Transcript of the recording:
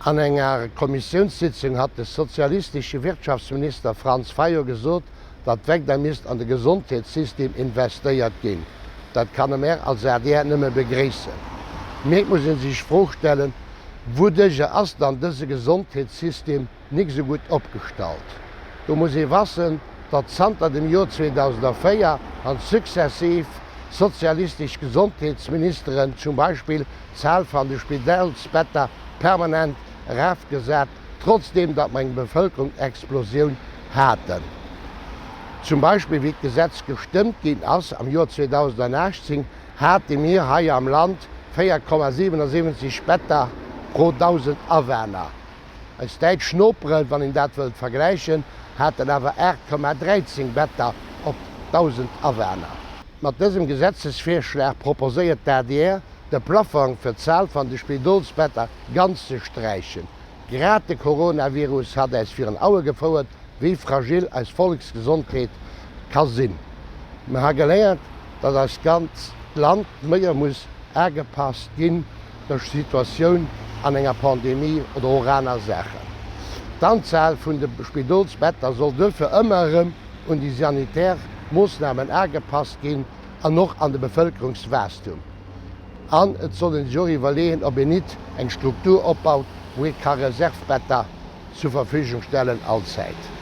An enger Kommissiounssitzung hat de sozialistesche Wirtschaftsminister Franz Fayot gesot, datt weider misst an de Gesondheetssystem investéiert ginn. Dat kanne mär als adr nëmme begréissen. Mee et muss ee sech d'Fro stellen, Wouduercher ass dann dëse Gesondheetssystem nik esou gutt opgestallt? Do muss ee wassen, datt zanter dem Joer 2004 an successiv sozialistesch Gesondheetsministeren zum Beispill d'Zahl van de Spidolsbetter permanent erafgesat, trotzdeem datt mer eng Bevëlkerungsexplosioun haten. Zum Beispill wéi d'Gesetz gestëmmt ginn ass am Joer 2018, hate mir hei am Land 4,77 Better pro 1.000 Awaner. Eis däitsch Noperen, wann een dat wëllt vergläichen, haten awer 8,13 Better op 1.000 Awaner. Mat dësem Gesetzesvirschlag proposéiert d'ADR, de Plaffong fir d'Zahl van de Spidolsbetter ganz ze sträichen. Grad de Coronavirus hat äis virun Aue gefouert, wéi fragil eis Volleksgesondheet ka sinn. Mer ha geléiert, datt eist ganzt Land méier muss agepasst ginn duerch d'Situatioun an enger Pandemie oder och aner Saachen. D'Anzahl vun de Spidolsbetter soll duerfir ëmmer erëm un déi sanitär Moossnamen agepasst ginn an och an de Bevëlkerungswaastum. An et soll ee sech och iwwerleeën, ob een nit eng Struktur opbaut, wou ee ka Reservebetter zur Verfügung stellen allzäit.